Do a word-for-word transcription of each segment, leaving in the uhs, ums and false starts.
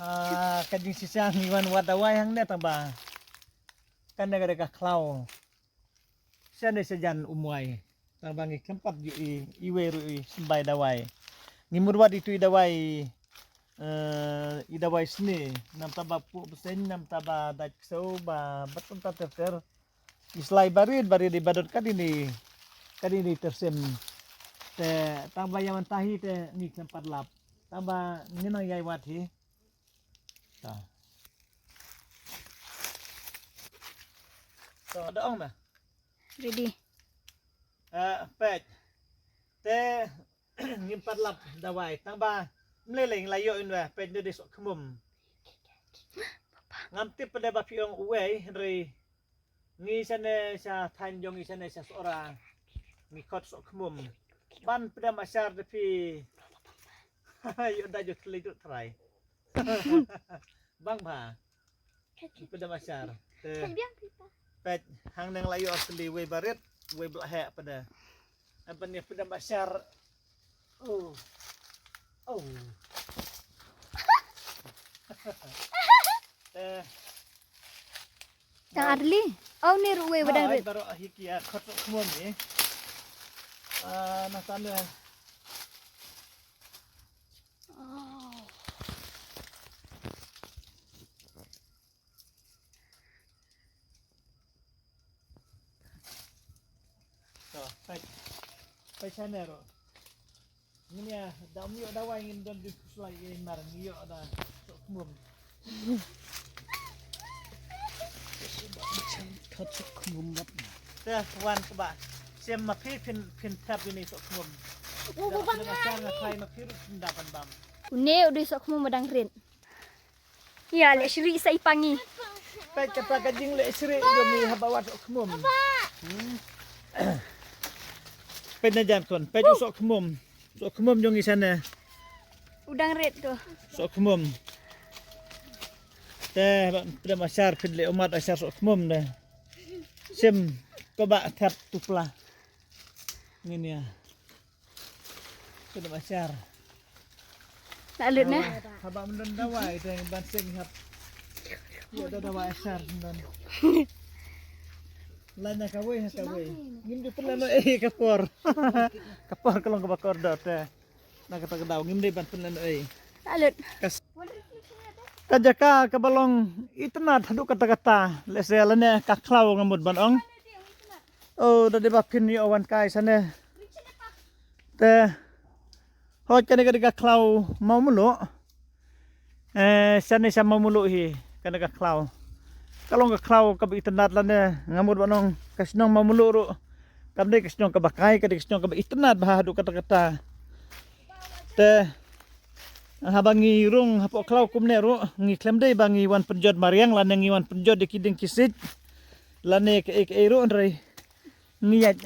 Ah, ka jingshisha ngi wan wad dawai hangne tang ba kane ka dei ka khlaw. Shane shajan u Mwai. Tang ba ngi khlem pat ju i, iwei ruh i symbai dawai. Ngi mut wad itu i dawai, eh, i dawai sni. Namta ba puh bseiñ, namta ba dait ksew, ba, ba tang ter ter. I slai barit, barit i badon ka dini, ka dini tersim. Te tang ba ïa wan tahi te ngi khlem pat lap. Tang ba ngi nang ïai wad hi. Ta. To, da ong ma. Ready. Eh, peit. Te ngim pat lap dawai. Tang ba mleleng la ïoh inwa, peit ndu di sok khmum. Ngam tip pada ba phi ong uwei, hynrei ngi shane sha thaiñ jong ngi shane sha Sohra. Ngi khot sok khmum. Ban pdem ashar da phi. Ïoh da jot klik dut trai. Bang ba. Pdem ashar. Te. Peit hangne la ïoh asli wei barit, wei blah heh pada. Apa ni pdem ashar. Oh. Oh. Te. Tang arli. Au ni ruh wei ba dang rit. Baroh hi ki ïa khot sok khmum ni. Ah, na tane. Oh. To, peit. Peit shane ruh. Ngin ïa da um ïoh dawai ngin don di khuslai ïa mar ngi ïoh da sok khmum. Khot sok khmum bad. Te wan kaba. Shem ma phi phin, phin thap ini sok khmum. U ba bang. Nga trai ma phi ruh phin da ban bam. Une u dei sok khmum ba dang rit. Ïa leh shrieh sa i pangi. Peit kata ka jingleh shrieh jong i haba wad sok khmum. Hmm. Peit na jan khun, peit u sok khmum. Sok khmum jong i shane. U dang rit tu. Sok khmum. Te ba pdem ashar phi leh ummat ashar sok khmum de. Sim ko ba thap tu pla. Ngin ïa. Pdem ashar. Nak lut ne? Haba, haba mendon dawai te ban seng hap. Ïa da dawai ashar mendon. Lana kawei ha kawei. Ngim ju pynlano eh ka por. Ka por ka long kaba kordor te. Na kata ka daw ngim dei ban pynlano eh. Nak lut. Kas. Ka jaka kaba long itynnad haduh katta katta. Lehse lane ka khlaw nga mut ban ong. Oh, da dei ba phin ïoh wan kai shane. Te hooid kane ka dei ka khlaw Mawmluh. Eh, shane sha Mawmluh hi kane ka khlaw. Ka long ka khlaw kaba itynnad lane nga mut ban ong ka shnong Mawmluh ruh kam dei ka shnong kaba kai, ka dei ka shnong kaba itynnad bha haduh katta katta. Te haba ngi rung hapoh khlaw kumne ruh ngi khlem dei ba ngi wan pynjot mariang lane ngi wan pynjot ïa ki dieng ki siej lane kaei kaei ruh, hynrei ngi ïaid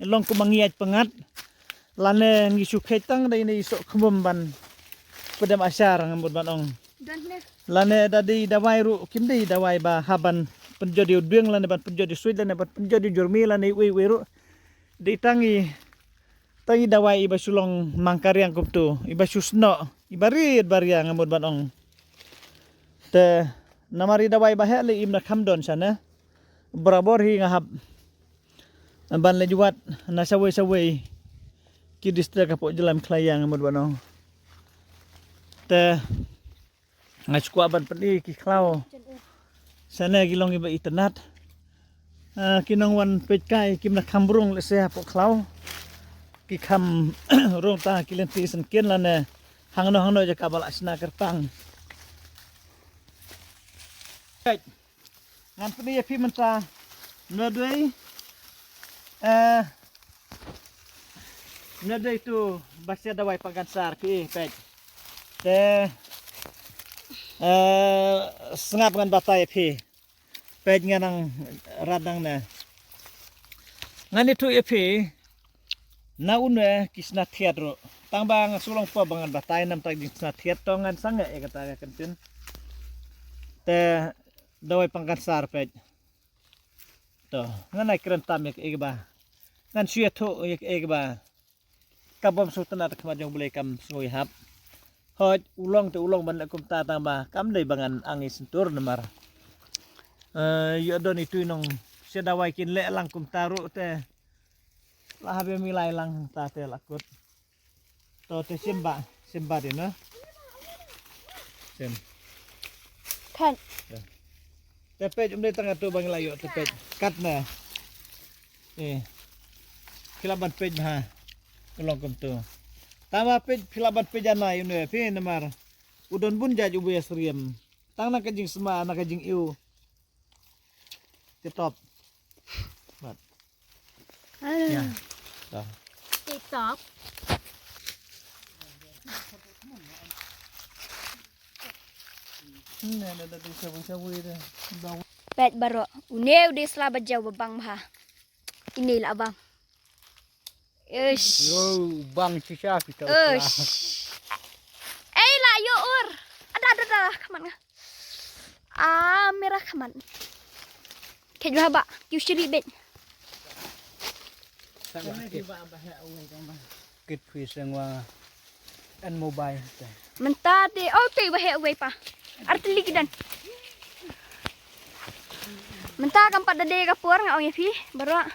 long kumba ngi ïaid pyngngad lane ngi shu kheit tang da ine i soh khmum ban pdem ashar nga mut ban ong. Lane da dei dawai ruh kim dei dawai ba hap ban pynjot ïa u dieng lane ban pynjot ïa u suit lane ban pynjot ïa u jurmi lane uei uei ruh. Dei tang i, tang i dawai iba shu long mang ka riang kumtu, iba shu snoh, iba rit ba riang nga mut ban ong. Te namar i dawai ba heh lei im da kham don shane. Barabor hi nga hap ban leit wad na shawei shawei ki district hapoh jylla Meghalaya nga mut ban ong. Te nga shu kwah ban pyni ki khlaw. Shane ki long kiba itynnad. Ah, ki nongwan peit kai kim da kham rung lehse hapoh khlaw. Ki kham rung tang ha ki lynti syngkien lane hangno hangno jaka ba la shna kyrpang. Peit. Ngan pyni ïa phi mynta nodwei. Eh, nodwei tu ba sha dawai pangkansar phi peit. Te, eh, sngap ngan batai ïa phi. Peit ngan nang rat nangne. Ngan ïathuh ïa phi. Na une ki sna thiat ruh. Tang ba nga shu long pop ba ngan batai namar ta jingsna thiat to ngan sangeh ïa kata ka kyntien. Te dawai pangkansar peit. To ngan ai kren tam ïa kaei kaba ngan shu ïathuh ïa kaei kaba ka bym sngewtynnat ha khmat jong U Blei kam sngew ïahap. Hooid, u long te u long ban leh kumta tang ba kam dei ba ngan ang i syntur namar. Eh, ïoh don itu i nong sha dawai kin leh lang kumta ruh te. La ha ba mi lai lang ta te la kut. To te sim ba, sim ba din na. Sim. Kan. Te. Te peit um dei tang atu ba ngi la ïoh te peit. Kat na. Eh. Phi lah ban peit bha. Ka long kumtu. Tang ba peit phi lah ban peit ïa na ïa une phi namar. U don bun jait u ba ïa syriem. Tang na ka jingsma na ka jingïoh. Te top. Bat. Aduh. Ya. Dah. Te top. Ne ne da ding shawi shawi de. Peit baroh. Une u dei sla ba jaw ba bang bha. Ine la bang. Ish. Yo, bang shisha kita. Ish. Ei la yo ur. Ada ada ada kaman nga. Ah, merah kaman. Kejwa ba, kiu shiri bet. Kit phi sengwa. An mobile te. Mynta te, oh, te wa he wei pa. Artylli ki don. Mynta kam pat da dei ka por nga ong ïa phi, baroh.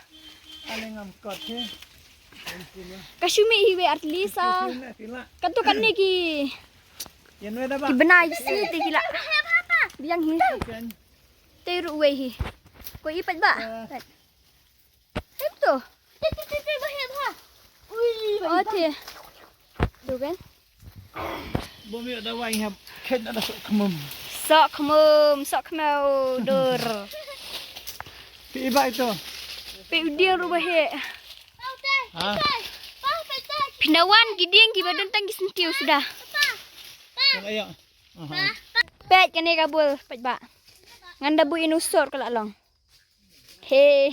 Ale ngam kot he. Ka shu mih hi wei artylli sa. Katu kane ki. Ki bnai ki si te ki la. Biang hi. Te ruh wei hi. Ko i pat ba. Pat. Hep tu. Te, te, te, te, ba hep ha. Ui, ba hep. Oh, te. Duh kan? Bom ïoh da wai hep. Khet da sok khmum. Sok khmum, sok khmeu dur. Pi bai tu. Pi udir ruh ba hep. Ha? Pynwan ki dieng ki ba don tang ki syntiew suda. Tang ayo. Aha. Peit kane ka bul, peit ba. Ngan da bui inu sor ka la long. He.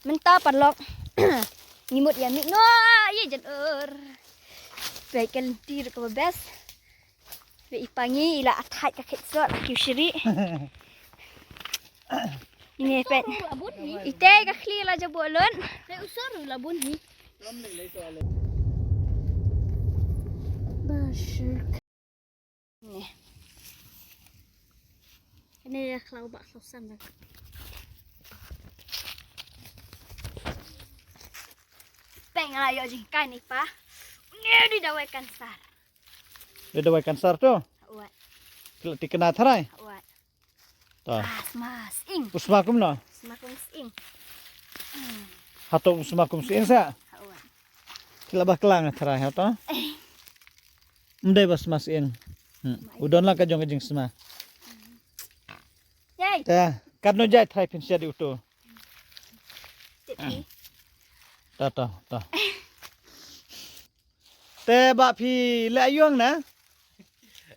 Mynta paralok. Ngi mut ïa mih noh ïa jan ur. Peit ka lynti ruh kaba best. Peit i pa ngi i la athait ka khet sot ki u shiri. Ine peit. Ite ka khlieh la jabuh lut. Peit u sor ruh la bun hi. Ba shuk. Ni. Ini ïa khlaw ba khlaw san dah. Peit nga la ïoh jingkai ni pa. Ni di dawai kansar. Di dawai kansar tu? Wat. Kila tikna tharai? Wat. Ta. Ah, sma sying. U sma kumno? Sma kum sying. Hmm. Hato u sma kum sying sa? Wat. Kila ba klang tharai hato? Eh. Mdei ba sma sying. Hmm. U don la ka jong ka jingsma. Yai. Ta, katno jai tharai phin sha di uto. Tip ni. Ta, ta, ta. Te ba phi leh aïu na?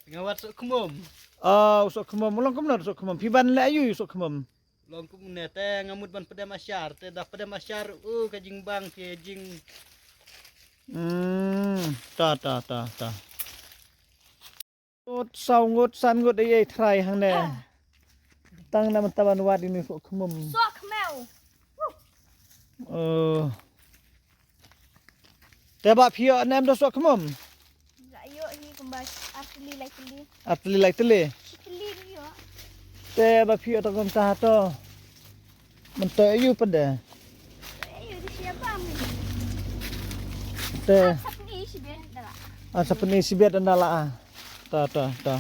Nga wad sohkhmum. Oh, sohkhmum. U long kumno sohkhmum? Phi ban leh aïu sohkhmum? Long kumne te nga mut ban pdem ashar, te da pdem ashar u ka jingbang te jing. Hmm, ta, ta, ta, ta. Ngut, saw ngut, san ngut ei ei tharai hangne. Ah. Tang na mynta ban wad ine sohkhmum. Sohkhmeu. Oh. Te ba phi ïoh ne em da sohkhmum? Nga ïoh hi kumba ar tylli lai tylli. Ar tylli lai tylli. Shi tylli ki ïoh. Te ba phi ïoh ta kumta to. Mynta ïoh pade. Ïoh di siapa mi. Te. Ar sapni shi bet da la. Ar sapni shi bet da la. Ta, ta, ta.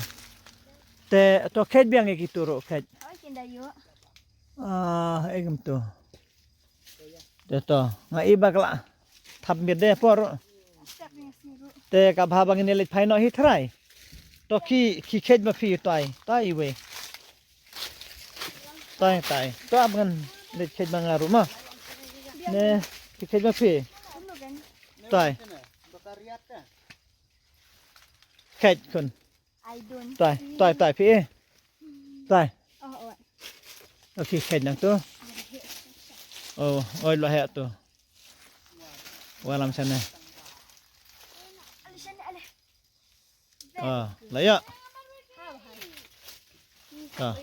Te to khet biang ïa kitu ruh khet. Oh, kin da ïoh. Ah, eh kumtu. Te to, nga i ba ka la thap miet de por. Te ka bha ba ngin leit phai noh hi tharai. To ki, ki khet ma phi tai, tai iwei. Tai, tai. To ab ngan leit khet ma nga ruh ma. Ne, ki khet ma phi. Tai. Khet khun. I don't Tai, see. Tai, tai phi eh. Tai. Oh, oh. Okay, khet nang tu. Oh, oi lo heh tu. Walam sana. Ah, la ïa. Ah.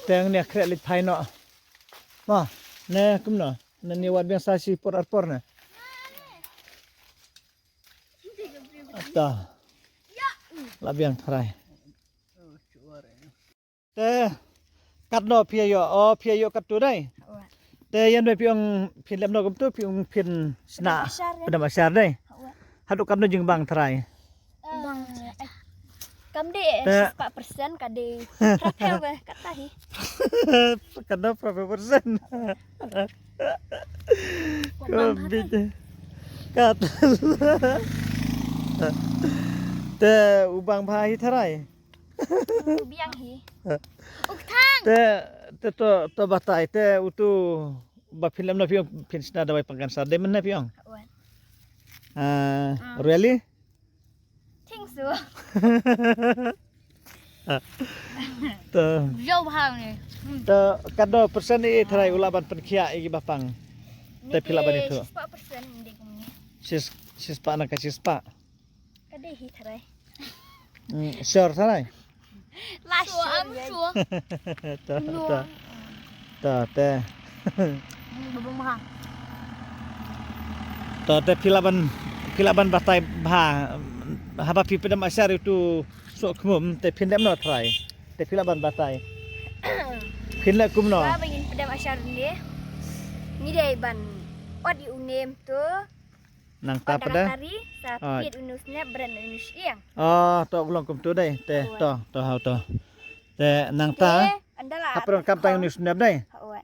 Teng ne khreh leit phai noh. Ma, ne kumno? Ne ni wad biang sa shi por ar por ne. Ar Ta. La biang tharai. Te katno phi ïoh? O, phi ïoh katto dei. Te ïa dei phi ong phin lem no kumto, phi ong phin sna. Pyndonkam ashar dei. Haduh katno jingbang tharai? Bang. Kam dei shispah persen, ka dei phraphew, kata hi. Katno phraphew persen? Ka bang bit. Kat. Te u bang bha hi tharai. U biang hi. U kthang. Te, te to, to batai te uto ba phin lem no phi ong phin sna dawai pang cancer dei mynne phi ong. Wan. Ah, really? Think so. To. Jauh bha ni. To katno persen i tharai u lah ban pynkhiah i ba pang. Te phi lah ban ithuh. Shispah persen dei kumne. Shis, shispah na ka shispah. Ka dei hi tharai. Hmm, sure tharai. La sure, sure. To, to. To, te. Hmm, babang bha. To, te phi lah ban, phi lah ban batai bha. Haba phi pyndonkam ashar ïa uto soh khmum, te phin lem no tharai. Te phi lah ban batai. Phin leh kumno? Ba ngin pyndonkam ashar ne. Ngi dei ban ot ïa u nem to. Nangta pat de. Tari, sa pit u nusnep, bren u nus iang. Oh, to u long kumto dei. Te, to, to, hau to. Te, nangta. Te, ynda la. Hap pyndonkam tang u nusnep dei. Hau.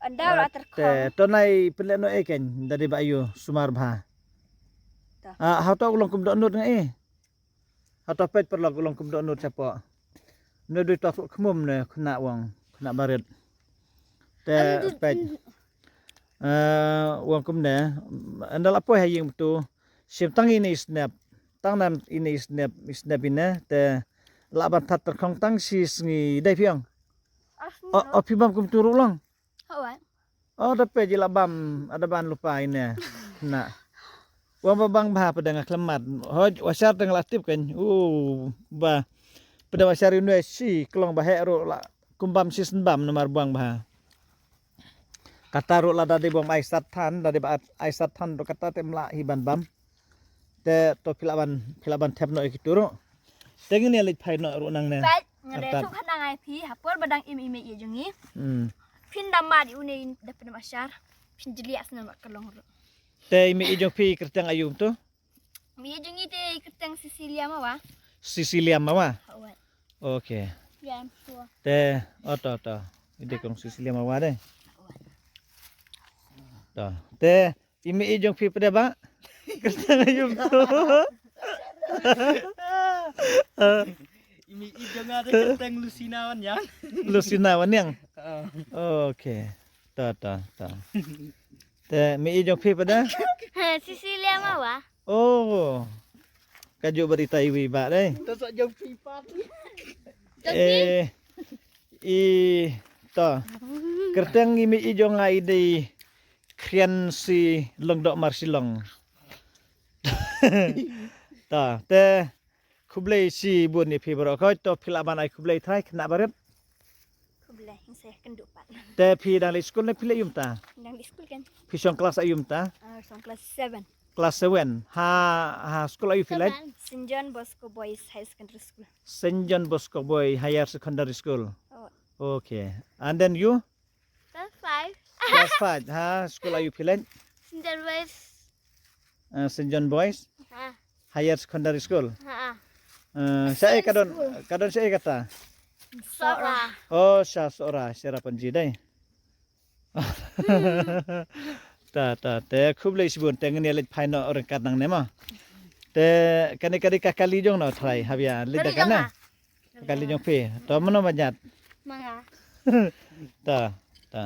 Ynda la terkhong. Te, to nai pynleh no e ken, da dei ba ïoh sumar bha. To. Ah, hau to u long kumto nud ngai. Hato peit paralok u long kumto nud shapoh. Ne dei to khmum ne khynnah wang, khynnah barit. Te peit. Eh, wang kumne. Ynda la poi ha ïing to. Shim tang ine i snep. Tang nan ine i snep, i snep ine. Te lah ban that tyrkhong tang shi sngi dei phi ong. O, o phi bam kumto ruh long. Hawai. Oh, da peit i la bam, ada ban lupa ine. Na. Wang ba bang bha pdeng a klemat. Hoj, washar teng la tip kan. Uh, ba. Pdeng washar ine shi klong ba heh ruh la. Kum bam shi sien bam namar buang bha. Kata ruh la da dei buang ai sat than, da dei ba ai sat than ruh kata te mla hi ban bam. Te to phi lah ban, phi lah ban thep noh ïa kito ruh. Te ngin ïa leit phai noh ruh nangne. Peit, nga dei thuk hangne ngai phi, ha por ba dang im i mei i jong ngi. Hmm. Phin da mad ïa une da pyndonkam ashar. Phin jylliew snem ka long ruh. Te i mei i jong phi kyrteng aïu to? Mei i jong ngi te kyrteng Cecilia Mawa. Cecilia Mawa? Hawai. Okay. Yeah, I'm sure. Te, oh to, to. I dei kong Cecilia Mawa dei. To. Te, i mei i jong phi pat de ba? Kyrteng aïu to? I mei i jong nga de kyrteng Lucina Waniang. Lucina Waniang? Ah. Okay. To, to, to. Te, mei i jong phi pat de? Cecilia Mawa. Oh. Kajuh ba dei tai wi ba dei. To sok jong phi pat. Eh, i to. Kyrteng i mei i jong nga i dei Krian si Longdoh Marsilong. To, te khublei shibun ïa phi baroh. Ko to phi lah ban ai khublei trai khynnah barit. Khublei, ngin sa ïakynduh pat. Te phi dang leit skul ne phi leit ïumta? Dang leit skul kan. Phi shong klas aïu mynta? Ah, shong klas seven. Klas seven. Ha, ha skul aïu phi leit? Saint John Bosco Boys Higher Secondary School. Saint John Bosco Boy Higher Secondary School. Oh. Okay. And then you? Class five. Class five. Ha skul aïu phi leit? Saint John Boys. Uh, Saint John Boys. Ha. Higher Secondary School. Ha. Uh, sha ei ka don, ka don sha ei kata? Sohra. Oh, sha Sohra, Cherrapunji dei. Ta, ta, te khublei shibun te ngin ïa leit phai noh ryngkat nangne mo. Te kane ka dei ka kali jong no trai, hap ïa leit da kane. Kali jong phi. To mano ba ñiat? Ma nga. Ta, ta.